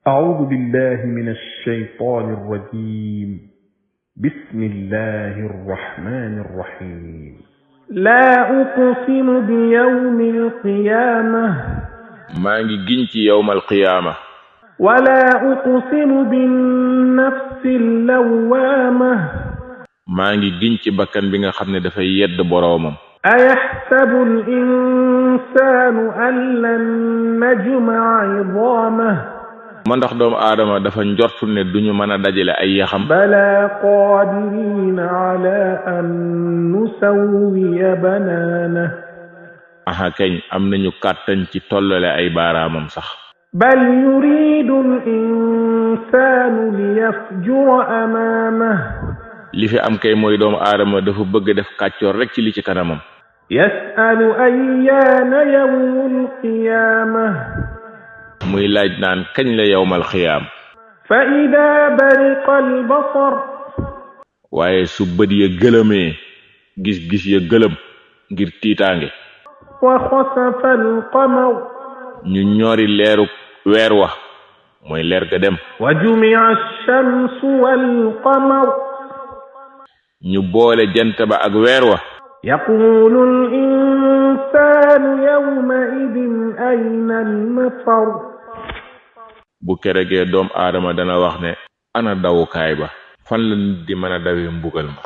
أعوذ بالله من الشيطان الرجيم بسم الله الرحمن الرحيم لا أقسم بيوم القيامة maa ngi giñ ci yawmal qiyaama ولا أقسم بالنفس اللوامة maa ngi giñ ci bakkan bi nga xam ne dafay yedd boroomam. أيحسب الإنسان أن لن نجمع عظامه ma ndax doomu aadama dafa njortu ne duñu mën a dajale ay yaxam. بلى قادرين على أن نسوي بنانه aha kañ am nañu kàttan ci tollale ay baaraamam sax. بل يريد الإنسان ليفجر أمامه li fi am kay mooy doomu aadama dafa bëgg def kàccoor rek ci li ci kanamam. يسأل أيان يوم القيامة muy laaj naan kañ la yawmal qiyaam. فإذا برق البصر waaye su bët ya gëlëmee gis-gis ya gëlëm ngir tiitaange. وخسف القمر ñu ñoori leeru weer wa mooy leer ga dem. وجمع الشمس والقمر ñu boole jant ba ak weer wa. يقول الإنسان يومئذ أين المفر bu keregee doom aadama dana wax ne ana dawukaay ba fan la nit di mën a dawee mbugal ma.